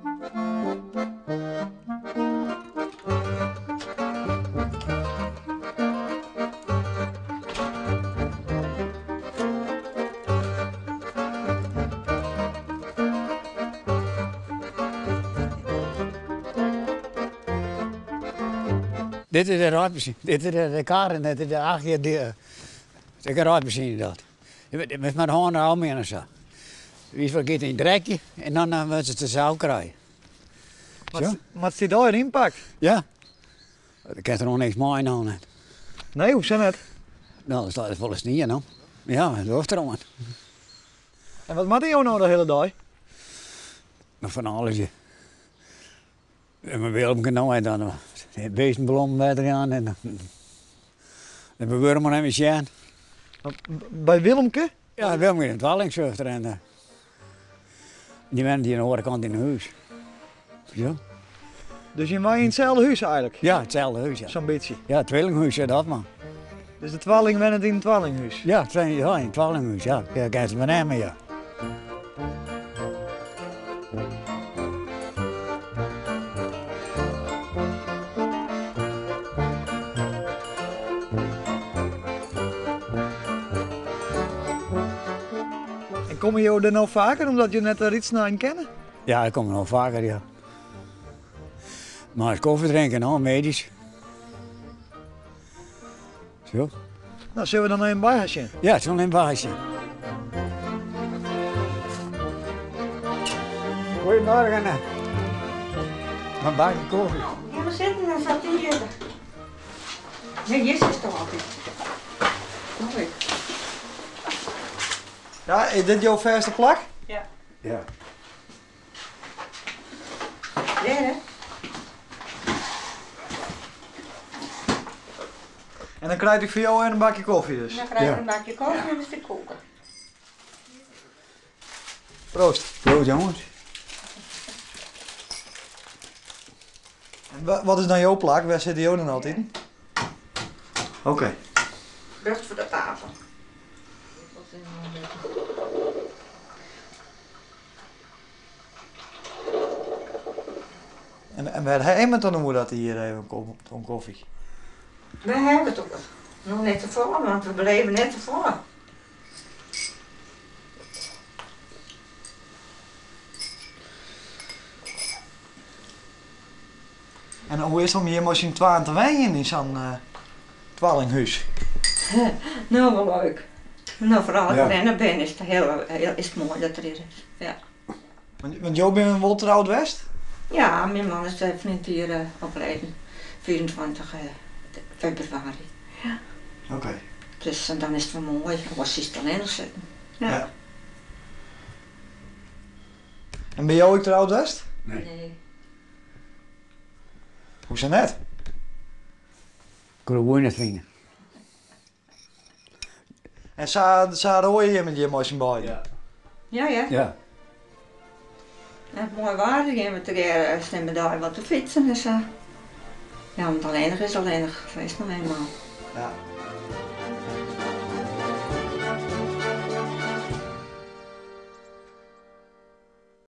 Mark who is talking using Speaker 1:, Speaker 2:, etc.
Speaker 1: Dit is de raaidmasine. Dit is de kar en dit is de achtje. Dit is ek in raaidmasine dat. Met mar hân ôfmeanen en sa. Wie wat giet yn it rekje en dan wurdt it se ôfkrije.
Speaker 2: Moatst dy dei ynpakt?
Speaker 1: Ja. Ik kin der noch niks mei no net.
Speaker 2: Nee, hoe sa net?
Speaker 1: No, der stiet folle snie no. Ja, dat docht der oan.
Speaker 2: En wat moatte jo no de hiele dei?
Speaker 1: No, fan alles. En mei Willemke no en dan bisten blommen wetter jaan en de buorman even sjen.
Speaker 2: By Willemke?
Speaker 1: Ja, Willemke is in twallingsuster en dy wennet hjir oan de oare kant yn 'e hûs. Ja.
Speaker 2: Dus jim wenje yn itselde hûs eigenlik?
Speaker 1: Ja, itselde hûs, ja.
Speaker 2: Sa'n bytsje?
Speaker 1: Ja, twillinghûs, ja, dat mar.
Speaker 2: Dus de twalling wennet yn in twallinghûs?
Speaker 1: Ja, ja, yn in twallinghûs, ja. Ja, kin se beneame, ja.
Speaker 2: En komme jo der no faker omdat jo net de rydtsnein kenne?
Speaker 1: Ja, ik kom no faker, ja. Mar kofje drinke no, middeis. Zo.
Speaker 2: Nou, sille we dan even by har sjen?
Speaker 1: Ja, sille we even by har sjen. Goedemorgen. Een bakje koffie.
Speaker 3: Ja, we zitten en zat u zitten. Nee, hier zit toch altijd. Mooi.
Speaker 2: Ja, is dit jo fêste plak?
Speaker 3: Ja.
Speaker 1: Ja.
Speaker 3: Dêr, hè?
Speaker 2: En dan krijg ik foar jo in bakje kofje dus?
Speaker 3: Dan krijg ik in bakje kofje en een stik koeke.
Speaker 2: Proost.
Speaker 1: Proost jongens.
Speaker 2: En wat is dan jo plak? Wêr sitte jo dan altyd? Oké. Okay.
Speaker 3: Rjocht foar de tafel.
Speaker 2: En wêr ha jim it dan oer dat hy hjir even komt om kofje?
Speaker 3: Wêr ha we it oer? No net te folle, want we beleve net te folle.
Speaker 2: En hoe is it om hjir mei syn twaen te wenjen yn sa'n twallinghûs?
Speaker 3: No, wol leuk. No, foaral as ik allinnich bin, is it hiel, is it moai dat er hjir is. Ja.
Speaker 2: Want jo binne wol troud west?
Speaker 3: Ja, myn man is ferline jier overleden, 25 febrewaris. Ja.
Speaker 2: Oké.
Speaker 3: Dus dan is it wol moai, oars siest allinnich sitten. Ja.
Speaker 2: En binne jo ek troud west?
Speaker 1: Nee.
Speaker 2: Hoe sa net?
Speaker 1: Ik koe de goeie net fine.
Speaker 2: En sa, sa roaie jimme hjir mei syn beiden?
Speaker 1: Ja.
Speaker 3: Ja, ja.
Speaker 1: Ja.
Speaker 3: En it moai waar, dan gean we tegearre slimme dei wat te fytsen en sa. Ja, want allinnich is allinnich, sa is it no eenmaal.
Speaker 2: Ja.